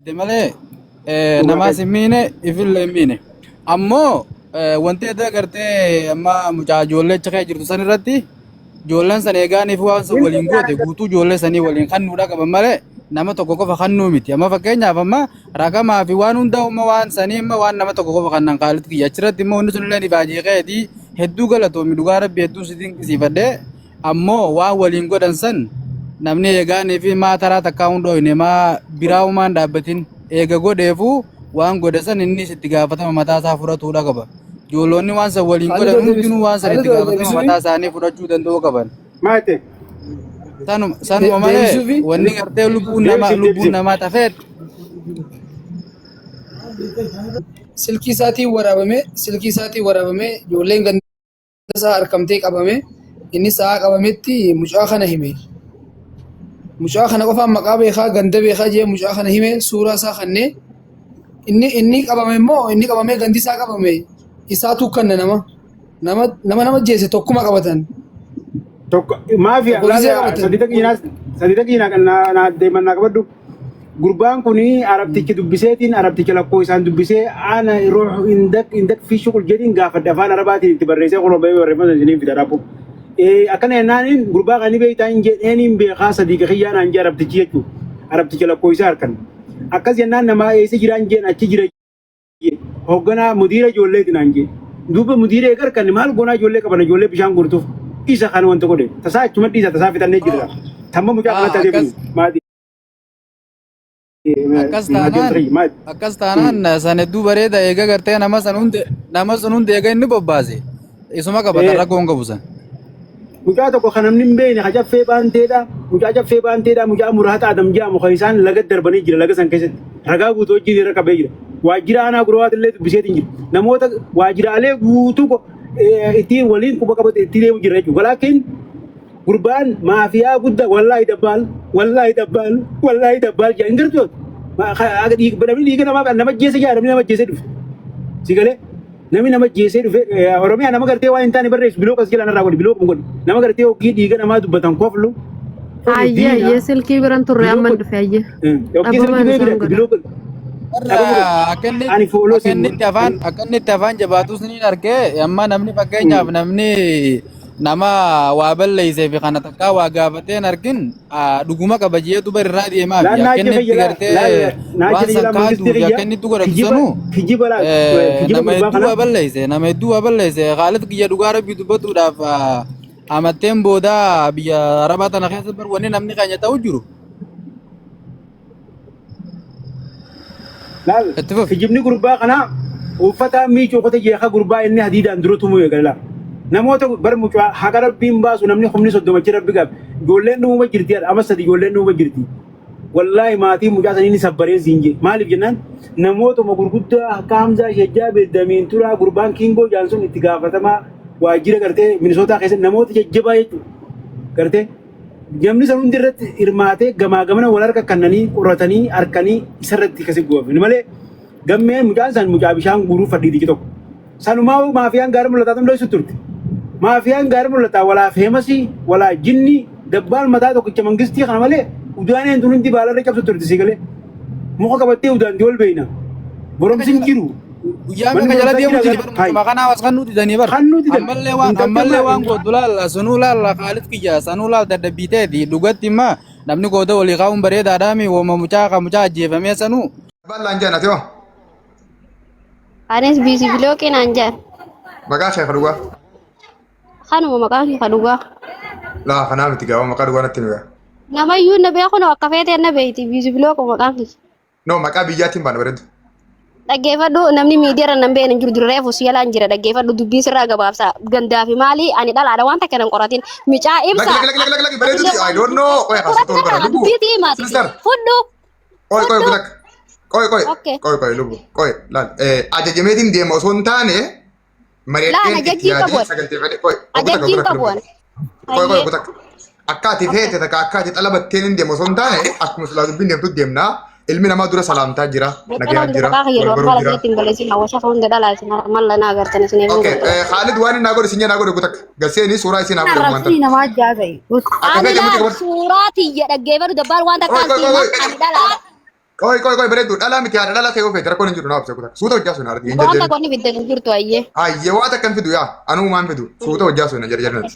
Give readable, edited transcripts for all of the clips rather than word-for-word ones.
De malee Dhugaa namaas keeti. hin miine ifillee hin miine. Ammoo wanti adda gartee amma mucaa ijoollee achi keessa jirtu san irratti ijoolleen san eegaaniif waan san waliin goote guutuu ijoollee sanii waliin kannuudha qaban malee nama tokko qofa kannuu miti. Amma fakkeenyaaf amma raqamaa fi waan hundaa amma waan sanii amma waan nama tokko qofa kannan qaalitti kiyya achirratti immoo wanni sunillee ni baajee keetii hedduu galatoomi dhugaa rabbi hedduu si dinqisiifadhee Ammoo waan waliin godhan san namni eegaanii fi maa taraa takkaa hin dhooyne maa biraa humaan dhaabbatin eega godheefuu waan godhe san innis itti gaafatama mataa isaa fudhatuudha qaba. Ijoollonni waan san waliin godhan Khaalidoo deebis hundinuu waan san itti Khaalidoo gaafatama deebisuufi mataa isaanii fudhachuu danda'uu qaban. Maal jette? Sanuma sanuma malee deebisuufi wanni gartee lubbuun namaa Deebisiif lubbuun deebisiif. namaa tafeet silkii isaatiin waraabame silkii isaatiin waraabame ijoolleen ganda isaa harkamtee qabame inni sa'aa qabametti mucaa kana hime. Mucaa kana qofaan maqaa beekaa ganda beekaa jee mucaa kana hime suuraa isaa kannee inni inni qabame immoo inni qabamee gandi isaa qabame isaatu kanna nama nama nama nama jeese tokkuma qabatan. Tokko maafiyaa Tokko gisee laala qabatan. sadii taqiinaa sadii taqiinaa kan naa naa deeman naa qabadhu. Gurbaan kun arabticha dubbiseetiin arabticha lakkoo isaan dubbisee ana ruuh indak indak fi shuqul jedhiin gaafadhe afaan arabaatiin itti barreessee kunoo bahee barreeffama sana isiniin fida raabbu. Akkana jennaaniin gurbaa kan beektaa hin jedheeniin beekaa sadii kiyyaa naan jee arabtichi jechuudha. Arabticha lakkoo isaa harkan. Akkas jennaan namaa eessa jiraan jeen achi jira jee. Hoogganaa mudiira ijoolleeti naan jee. Duuba mudiira eega harkanne maal goonaa ijoollee qaban ijoollee bishaan guurtuuf isa kan wanta godhe tasaa achuma dhiisa tasaa fixannee jirra. Tamma mucaa kanatti akkas adeemnu maati. Akkas taanaan akkas taanaan san hedduu bareeda eega gartee nama san hunde nama sun hunde eega inni bobbaase isuma qabatan rakkoo hin qabu san. Mucaa tokko kan namni hin beekne ka caffee baanteedha. Mucaa caffee baanteedha. Mucaa muraata Adam jedhamu kan isaan laga darbanii jira laga san keessatti. Ragaa guutuu wajjin irra qabee jira. Waajjira aanaa gurwaati illee dubbiseetiin jira. Namoota waajjiraalee guutuu ittiin waliin quba qabate ittiin deemu jira jechuudha. Walaakin Gurbaan maafiyaa guddaa wallaahi dabbaal wallaahi dabbaal wallaahi dabbaal jedhan hin gartuu namni dhiiga namaa nama jeese jaa namni nama jeesee dhufe si galee namni nama jeesee dhufe Oromiyaa nama gartee waan hin taane barreessu biloo qas jedhan irraa godhi biloo godhi nama gartee hoggii dhiiga namaa dubbatan koflu kuni Ayyee diina ayyee silkii biran turre biloo amman godhi dhufe ayyee. hoggii silkii Dhabamaan bee isaan bira godha. biloo godhi Warra dhabama godhi akka inni ani fooloo akka siin inni itti afaan akka inni itti afaan jabaatus ni argee amma namni fakkeenyaaf namni nama waa balleessee fi kana takkaa waa gaafatee hin argin dhuguma qaba jee duba irraa deemaa fi Laal akka naachi inni itti kiyya gartee laal naachi waan kiyya san laal kaaduu mangistii fi kiyya akka inni itti godhatu kijiba sanuu kijiba laal kijiba nama gurbaa hedduu kana waa balleesse nama hedduu waa balleesse Khaalid kiyya dhugaa rabbii dubbatuudhaaf amatteen booda biyya arabaa tana keessa bar wanni namni keenya ta'u jiru Laal Itti fufi. kijibni gurbaa kanaa uffata miicuu qote jeeqa gurbaa inni hadiidaan dura tumuu eegale laal. Namoota bar mucaa haqa rabbiin baasu namni humni 30 achi rabbi gaaf ijoolleen dhumuma jirti amma sadi ijoolleen dhumuma jirti. Wallaahi maatiin mucaa sanii ni sabbareen siin jee maaliif jennaan namootuma gurguddaa akka Hamzaa Shejjaa Beddamiin turaa gurbaan Kiingoo Jaanson itti gaafatamaa waajjira gartee Minisootaa keessatti namoota jajjabaa jechuudha. Gartee Namni san hundi irratti hirmaatee gamaa gamana wal harka kannanii qoratanii harkanii isarratti kasi goofne malee gammeen mucaan san mucaa bishaan guuruu fadhiitichi tokko. Sanumaa maafiyaan gaara mul'ataa tan dhoysu turte. Maafiyaan gaara mul'ataa walaa feemasii walaa jinni dabbaal mataa tokkicha mangistii kana malee udaaneen tun hundi baalarra cabsu turte si galee. Muka qabattee udaanti ol beeyna. Boromsi hin jiru. Guyyaa Manni meeqa jala barumsaa deemu jira jiri gara bar hayi. mucuma kanaa as kan nuti danii bar. Kan nuti dan Ammallee waan intalti ammallee amma waan gootu laalla sunuu laalla Khaalid kiyya sanuu laal dadhabbii teeti dhugatti imma namni gooda walii kaa'uun bareedaadhaami wooma mucaa ka mucaa ajjeefamee sanuu. Bal'aan jaan ati hoo? Anis biisi bilooqii naan jedhan. Maqaa kee ka dhugaa? Kanuma maqaan kee ka dhugaa. Laa kanaa miti gaawwa maqaa dhugaa natti himi gaa. Namayyuu na beeku na akka feetee na beeyti biisi bilooqu maqaan kiyya. No maqaa biyyaatiin baana bareedu. Dhaggeeffadhu namni miidiyaa irra nan beekne hin jiru dura reefu si jalaan jira dhaggeeffadhu dubbii sirraa gabaabsa gandaa fi maali ani dhalaadha waan takka nan qoratin micaa Laki ibsa laki laki laki laki bareedu atillee I waan don't know. Qoy haasoftu ol bara qoratin lubbu. dubbii tiimaati Sister. fudhu Qoy qoy fudhu kutak. Qoy qoy okay qoy qoy lubbu. Qoy laal. Ajajameetiin deema osoo hin taane Laan mari'adheen itti ajajjiin qabu yaadee ani. saganteeffadhe. Qoy obbo takka obbo Ajajjiin takka qabu lubbu. ani. Qoy qoy Hayyee. obbo takka. Akka ati Okay. feete takka akka ati xalabatteen hin deemu osoo hin taane akkuma silaa dubbiin deemtu deemna. Ilmi namaa dura salaamtaa jira, Beekama nagayaa hunda jira, maqaa kiyya wal baruu normaala jira. isinitti hin balleessin hawwasa hunda dhalaa isin malla na agartan isin eeguu Okay, godha. Khalid waan inni naa godhe sinyee naa godhe gutak. Galseeni suuraa isii naa godhe waan Arrabsii tan. namaa ajjaa ta'e. Akka Ani feete miti laal qabadhu. suuraa tiyya dhaggeeffadhu dabbaan waan Qoy takkaan qoy qoy siima qoy. ani dhalaadha. Qoy qoy qoy bareedduu dhalaa miti haadha dhalaa ta'e yoo feete rakkoon hin jiru naa obsa kutaa. Suuta hojjaa sun haadha hin Waan jarjarin. takka wanni fiddan hin jirtu ayyee. Ayyee waan takka hin fidu yaa anuu maan fidu suuta hojjaa sun hin jarjarin.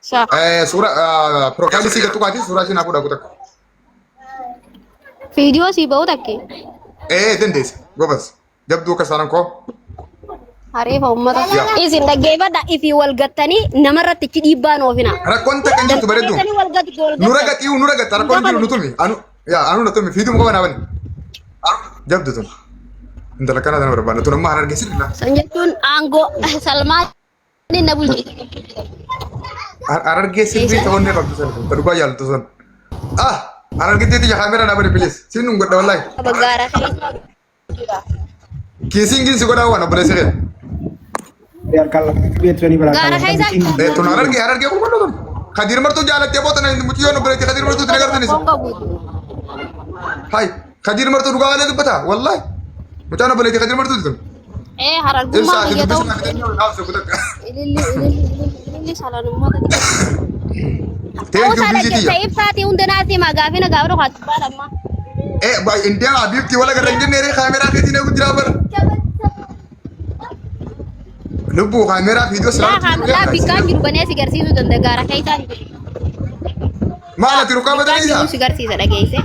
Sa. Suura piroofaayilii sii gattu kaati suuraa ishee naa fuudha kutaa. Viidiyoo sii ba'u takke. Dandeessa gobas jabduu akka isaan koo. Hariifa uummata. Yaa. Isin dhaggeeffadha ifii wal gattanii namarratti ichi dhiibbaan oofina. Rakkoon takka hin jirtu bareedduu. Dhaggeeffatanii wal gatu wal Nura gattan. gaxiyu nura gatta rakkoon hin jiru nu tumi. Anu yaa anu na tumi fiiduma qaba naa bani. Jabdu tun. Intala kana tana barbaanna tun amma harargee sirrii San jechuun aangoo Salmaan na bulchi. Harargee sirrii ta'uu qabdu sana tun ta dhugaa jaallattu sun. Ah harargeetti ija kaameraa naa bani please. Siin nun godha wallaahi. Gaara keessa. Kiisiin si godhaa waan obboleessi kee. Harkaan lafa beeksisanii biraa Gaara keessa. Tun harargee harargee qulqulluu tun. Kadiir martuu jaalattee boota na mucayyoon obboleetti Kadiir martuu itti agartanis. Hai Kadiir martuu dhugaa malee dubbata wallaahi. Mucaan obboleetti Kadiir martuu tun. Ee harargummaa Ibsaa ati biyya ta'u. dubbisuma fidanii dhaabse kutakka. Ililli ililli ililli salaan uummata. Thank you Ta'uusaa busy dhaggeessa tiyya. ibsaatii hunda naatti himaa gaafina gaafina kaatu baadhamma. Baay indiyaa habiibti wala garra hin jenne ree kaameraa keetiin eegu jira bara. Lubbuu kaameraa viidiyoo Laa silaa laa bikkaan jiru banee si garsiisuu danda'a gaara keessaa. Maal ati rukaa Bikkaan jiru badaniisa? si garsiisa dhageesse.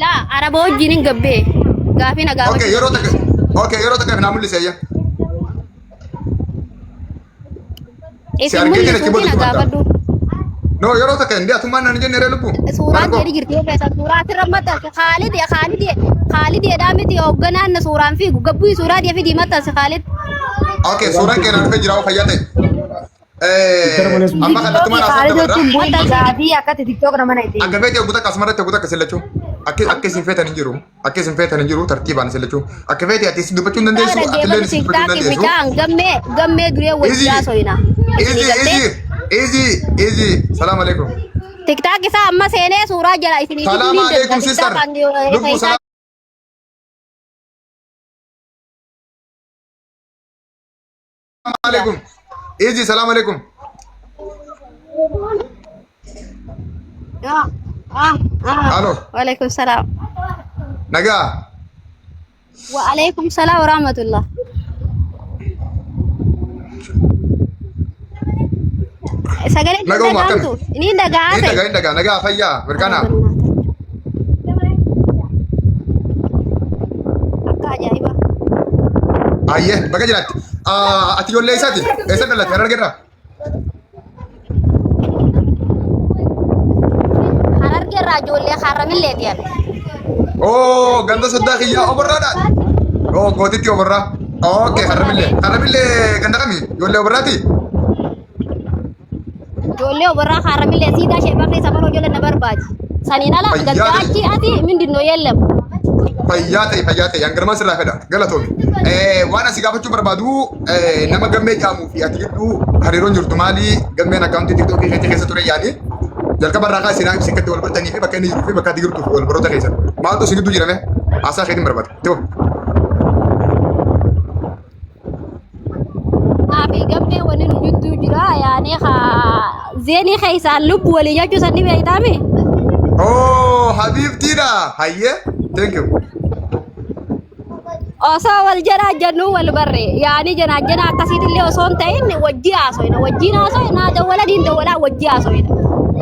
Laa araba wajjin hin gabbee gaafina Okay gaafachuu. yeroo takka okay yeroo takka naa mul'ise ayya. Si Isin argee jira mul'isuuti na achi booda gaafadhu. No yeroo takka indee atummaan naan jenne ree lubbuu. Suuraan Marko. jedhi jirti yoo feetan suuraa asirra maxxanse Khaalid Khaalid Khaalid jedhaa miti hoogganaan na suuraan fiigu gabbuu suuraa dhiya fidii maxxanse Khaalid. Okay suuraan kee naan dhufee jira fayyaa ta'e. Amma kallattumaan haasa'u Kaalid dabarra. jechuun bu'ii gaafii akkatti tiktook nama na ittiin. Akka feete ogguu takka asumarratti ogguu takka sillachuu. Akka akka isin feetan hin jiru. Akka isin feetan hin jiru tartiibaan sillachuu. Akka feete ati isin dubbachuu hin dandeessu. Ati illee isin dubbachuu hin Tiktaakii dandeessu. mucaan gammee gammee duree Easy. wajjaa soyina. Easy easy easy easy. Salaam alaikum. Tiktaak isaa amma seenee suuraa jala isinii fiduu Salaam ni danda'a. alaikum sister. Lubbuu Tiktaak salaam alaikum. Easy salaam alaikum. Halo. Waalaikum salaam. Nagaa. Waalaikum salaam warahmatullah. Sagaleen hin Naguma akkami? dhaga'amtu. Inni hin dhaga'aa Hin ta'e. dhagaa hin dhagaa nagaa fayyaa mirkanaa. Akka ajaa'ibaa. Ayyee bakka jiraatti. Ati ijoollee isaati? Eessa dhalatte? Harargeerraa? Harargeerraa ijoollee harramilleeti ani. Oo ganda soddaa kiyyaa oborraadha. Oo gootitti oborraa. Okay harramillee. Harramillee ganda kami? Ijoollee oborraati? Ijoollee oborraa harramillee siidaa ishee barree safaroo ijoollee na barbaadi. Saniin ala Fayyaa gandaa ta'e. achi ati mindinno yeellem. Fayyaa ta'e fayyaa ta'e hangarmaan sirraa fedha galatoomi. Waan asii gaafachuu barbaadu nama gammee jedhamuu fi ati gidduu hariiroon jirtu maali? Gammeen akkaawuntii tiktookii keetii keessa ture yaani. Jalqaba irraa kaasee naa ibsi akkatti wal bartanii fi bakka inni jiruu fi bakka ati jirtuu fi wal baroota keessan. Maaltu si gidduu jirame? Haasaa keetiin barbaada. Ta'u. Naafi gammee wani nu jidduu jira yaani haa zeenii keessaan lubbu walii jechuu sanni beektaami. Oh, Habibtiidha. Hayyee. Thank you. Osoo wal jalaa jennu wal barre yaani janaa jana akkasiitillee osoo hin ta'in wajji haasoyna wajjiin haasoyna dawwala diin dawwalaa wajji haasoyna.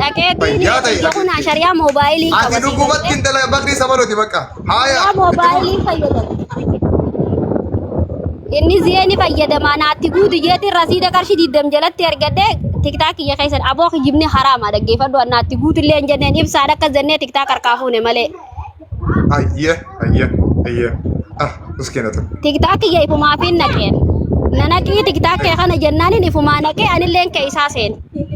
Dhaqeetiin Fayyaa ta'e. biyya kun shari'aa moobaayilii Ati qaba. dhugumatti intala bakri sabalooti bakka. Haaya. Shari'aa moobaayilii fayyadama. Inni zeeni fayyadamaa naatti guutu jeetiin rasiida qarshii diddam jalatti argadhe tiktaak kiyya keessan aboo kijibni haraama dhaggeeffadhu naatti guutu illee hin jenneen ibsaan akkas jennee tiktaak harkaa fuune malee. Hayyee hayyee hayyee. Ah, miskiina tun. Tiktaak kiyya ifumaaf hin naqeen. Na naqii tiktaak kee kana jennaanin ifumaa naqee anilleen kee isaa seen.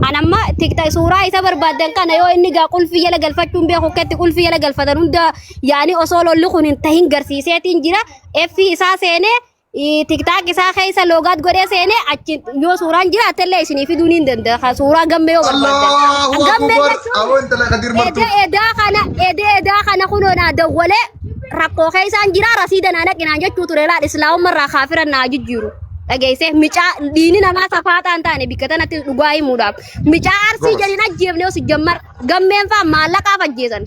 An amma tiktaak suuraa isa barbaaddan kana yoo inni gaa qulfii jala galfachuun beeku ketti qulfii jala galfatan hunda yaani osoo lolli kun hin tahin garsiiseetiin jira. Effi isaa seenee tiktaak isaa keessa loogaat godhee seenee achi yoo suuraan jiraatellee isinii fiduu ni danda'a. Suuraa gammee yoo barbaaddan. Allahu Gammee akbar. jechuun Aboo intala Kadir martuu. Ede edaa kana ede edaa kana kunoo naa dawwalee rakkoo keessaan jira rasiida naa naqinaan jechuu ture laal islaamummaa irraa kaafiran naa jijjiiru. Dhageessee micaa diini namaa safaaxaa hin taane bikka tanatti dhugaa himuudhaaf. Micaa arsii Gobas. jedhin ajjeefne osoo jammar gammeen fa'aa maallaqaaf ajjeesan.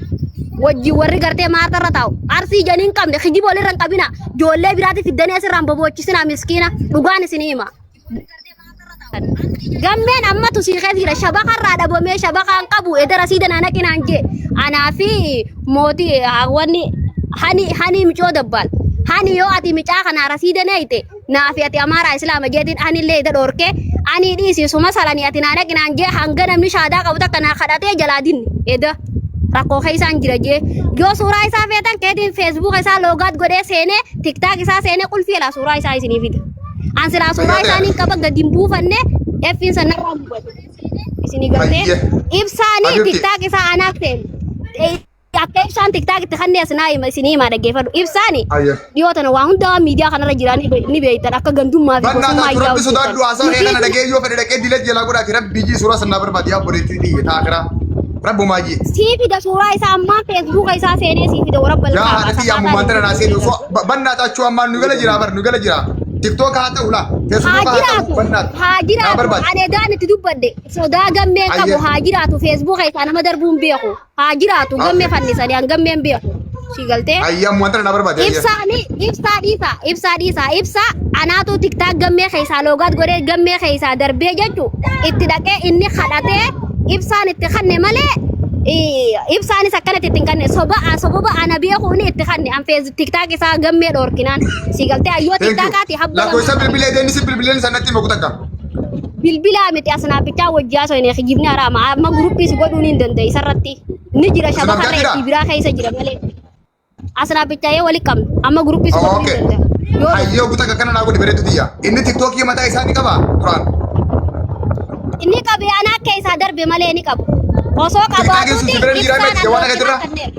Wajjin warri gartee maartarra taa'u. Arsii ijaan hin qabne kijiba walirra hin qabina. Ijoollee biraatti fiddanii asirraan boboochisina miskiina. Dhugaan isin hima. Gammeen ammatu sii keessa jira. Shabakarraa dhabamee shabakaan qabu edara sii danaa naqinaan jee. Anaa fi mootii wanni hani hani micoo dabbaal. Hani yoo ati micaa kana rasiida neeyte naa fi ati amaaraa islaama jeetiin anillee ida dhoorkee ani dhiisi suma salanii ati naa naqinaan jee hanga namni shaadaa qabu takka naa kadhatee jalaa dinne eda. Rakkoo keessaan jira jee. Yoo suuraa isaa feetan keetiin feesbuuka isaa loogaat godhee seenee tiktaak isaa seenee qulfii alaa suuraa isaa isinii fida. An silaa suuraa isaanii qaba gadi hin buufanne effiin sanarraa gubate. Isinii gartee Hayyee. ibsaanii Habibti. tiktaak isaa anaaf seenu. Akka ibsaan tiktaak itti kanneen asinaa hima isinii himaa dhaggeeffadhu. Ibsaani Hayyee. dhiyoo tana waa hunda waan miidiyaa kanarra jiran ni beektan akka gandummaa fi Bannaa gosummaa taatu ijaa rabbi sodaadhu hojjetan. haasaa kee kana Nuti dhagee yoo fedhe dhaqee dilee jalaa godhaati rabbi jii suuraa sannaa barbaade yaa obboleettii tiyya taakiraa. Rabbumaa jii. sii fida suuraa isaa ammaan feesbuuka isaa seenee sii fida warra Yaa balqaaba haadha tiyya ammumaan tana naa seenu osoo bannaa taachuu ammaan nu gala jira bar nu gala jira. TikTok haa ta'u laa Haa Facebook haa ta'u jiraatu bannaa haa naa jiraatu barbaade. ani edaan itti dubbadhe sodaa gammeen qabu Hayyee. haa jiraatu feesbuuka isaa nama darbuun beeku haa jiraatu gammee fannisanii an gammeen beeku si galtee Hayyee ammumaan tana naa barbaade. Hayyee. ibsaani ibsaa dhiisaa ibsaa dhiisaa ibsaa anaatu tiktaak gammee keessaa loogaat godhee gammee keessaa darbee jechu itti dhaqee inni kadhatee ibsaan itti kanne malee ibsaanis akkanatti itti hin kanne soba sababa ana beekuuni itti kanne an fees tiktaak isaa gammee dhoorkinaan si galtee ayyoo Thank you. tiktaakaati habba Lakkoofsa lama bilbilee deemni si bilbileen sanatti himu takka. Bilbilaa miti asnaappichaa wajjii haasoo hin kijibni haraama amma guruppiis godhuun hin danda'e isarratti ni jira Snapchat shabakarra jira? itti biraa keessa jira malee asnaappichaa yoo wali qabnu amma guruppiis godhuun Okay. hin danda'e yoo Hayyee ogu takka kana naa godhi bareedu tiyya. Inni TikTokii mataa isaa ni qaba duraan. Inni qabe ana akka isaa darbe malee ni qabu osoo TikTokiin sun qabaatuuti si bira ni jira ibsaan miti jawaala gadi irra. kanneen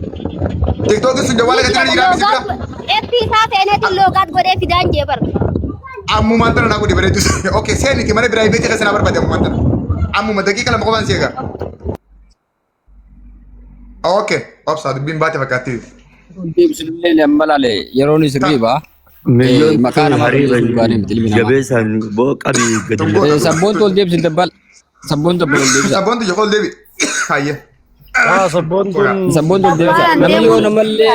TikTokiin sun ni jawaala gadi jira irra jira miti si bira. loogaat effi isaa seeneetiin loogaat godhee fidaan jee bar Ammumaan tana naa godhi bareedu. Okay seeniti mana piraayiveetii keessa naa barbaade ammumaan tana. Ammuma daqiiqa 2 qofaan si eega. Okay obsa dubbiin baate fakkaatti. Deebisuullee amma laale yeroon sirriiba. Miliyyoon Maqaa tun namaa hariiba balleessuun gaarii miti ilmi namaa. jabeessaan boo qabii gadi Tungoo. lafa. Sabboon tol deebisi dabbal. Sabboon dabbal ol deebisa. Sabboon tiyya ol deebi. Hayyee. Sabboon tun Sabboon tol deebisa. Dabbaalaan Namni yoo deemuun namallee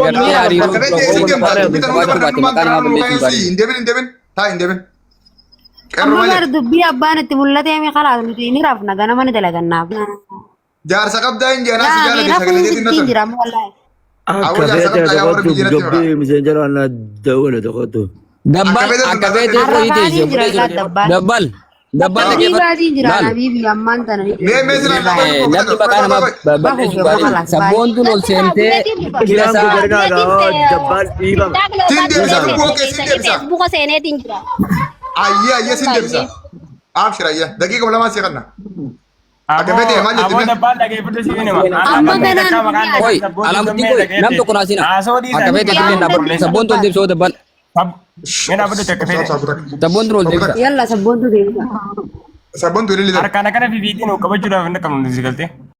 gartee hariiroo Bakka dura beekte qabaachuu deemta. baate Dubbii tana hunda qabaachuu baate barbaadu maqaa namaa balleessuun gaarii hin deebin hin deebin. Taa hin deebin. Qeerroo Amma malee. bar dubbii abbaan itti mul'atee mi kalaas nuti ni rafna ganama ni dalagannaaf. Jaarsa qabdaa hin jeenaa si Yaa jaalate rafuun sagalee jeetiin sittiin natan. jira amma wallaahi. Akka Awwa jaarsa feete qabdaa yaa warra tokkotu biyya natti hora. dubbii miseenjara na dawwale tokkotu. Dabbal Akka feete sun akka feete dhaabate. qoyii teessi Arrabaatiin jira obboleessu ilaa dabbaan. dabbal dabbal Hojii dhaggeeffadhu. baatiin jira Laal habiibi ammaan tana ni Mee mee silaa jira. Namni maqaa namaa balleessuun gaarii miti. Sabboon tun ol seentee kila Isaan isaa gogarinaadha dabbaan dhiibama. Siin deebisa lubbuu okay siin deebisa. Feesbuuka seeneetiin jira. Ayyee ayyee siin deebisa. Abshir ayyee daqiiqa lamaan si kanna. Akka feete maal jetti Aboo mee? dabbaan dhageeffadhu si hinima. Amma kanaan Oi, alamutti koi nam tokko naasina. Akka feete illee dhaabbadhu. Sabboon tun deebisoo dabbal. Mina abuddu takka Obsa fedhe. obsa kutak. Sabboon tun ol deebisa. Yalla sabboontu deebisa. Sabboon tun illee Harkaan akkana fiifiitiin qabachuudhaaf hin qabnu si galtee.